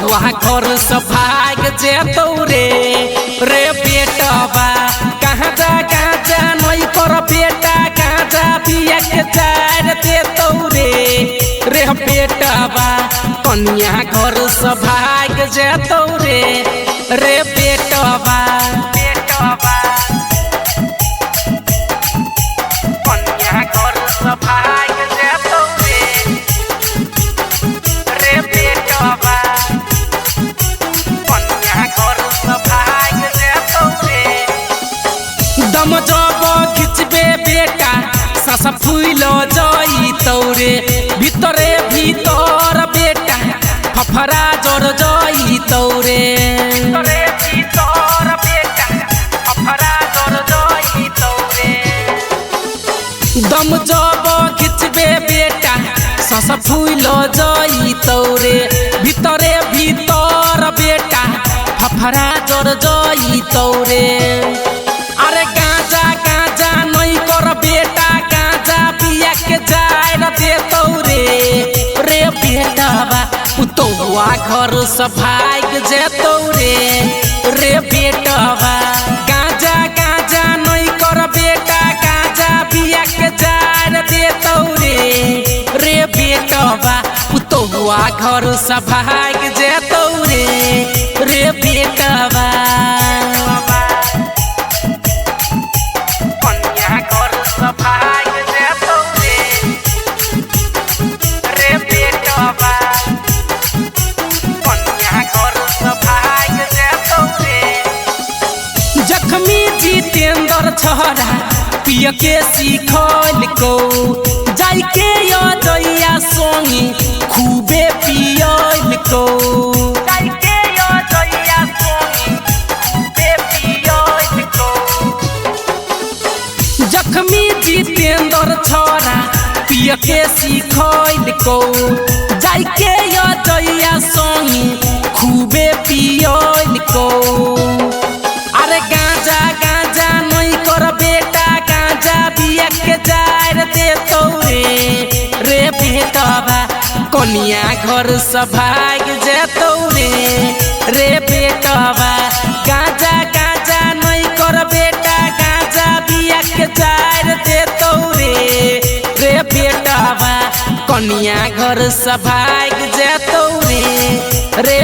पुतौआ घर से भाग जेतौ रे। रे बेटवा गांजा गांजा नहीं कर बेटा गांजा पिया के चार देतौ रे। रे बेटवा कनिया घर से भाग जेतौ रे। रे बेटवा कनिया घर से भाग जेतौ रे। रे बेटवा कनिया घर से भाग जेतौ रे। दम जब खिचबे बेटा सास फूल जइतौ रे। भीतरे भीतर बेटा फफरा जर जइतौ रे। भीतरे भीतर बेटा फफरा जर जइतौ रे। दम जब खिचबे बेटा सास फूल जइतौ रे। भीतरे भीतर बेटा फफरा जर जइतौ रे। अरे गांजा गांजा नहीं कर बेटा गांजा पिया के जाय देतौ रे। रे बेटवा पुतौआ घर से भाग जेतौ रे। रे बेटवा गांजा गांजा नहीं कर बेटा गांजा पिया के जाय देतौ रे। रे बेटवा पुतौआ घर से भाग जेतौ रे। रे बेटवा कनिया घर से भाग जेतौ रे। रे बेटवा कनिया घर से भाग जेतौ रे। जखमी जितेंद्र छोरा पिय के सीखल को जाई के अजैया सोनी खूबे पियल को। जाई के अजैया सोनी खूबे पियल को। जखमी जितेंद्र छोरा पिय के सीखल को जाई के अजैया सोनी खूबे पियल को। अरे गांजा गांजा नहीं कर बेटा गांजा बिया के जाय देतौ रे। रे बेटवा कनिया घर से भाग जेतौ रे। रे बेटवा गांजा गांजा नहीं कर बेटा गांजा बिया के जाय देतौ रे। रे बेटवा कनिया घर से भाग जेतौ रे। रे।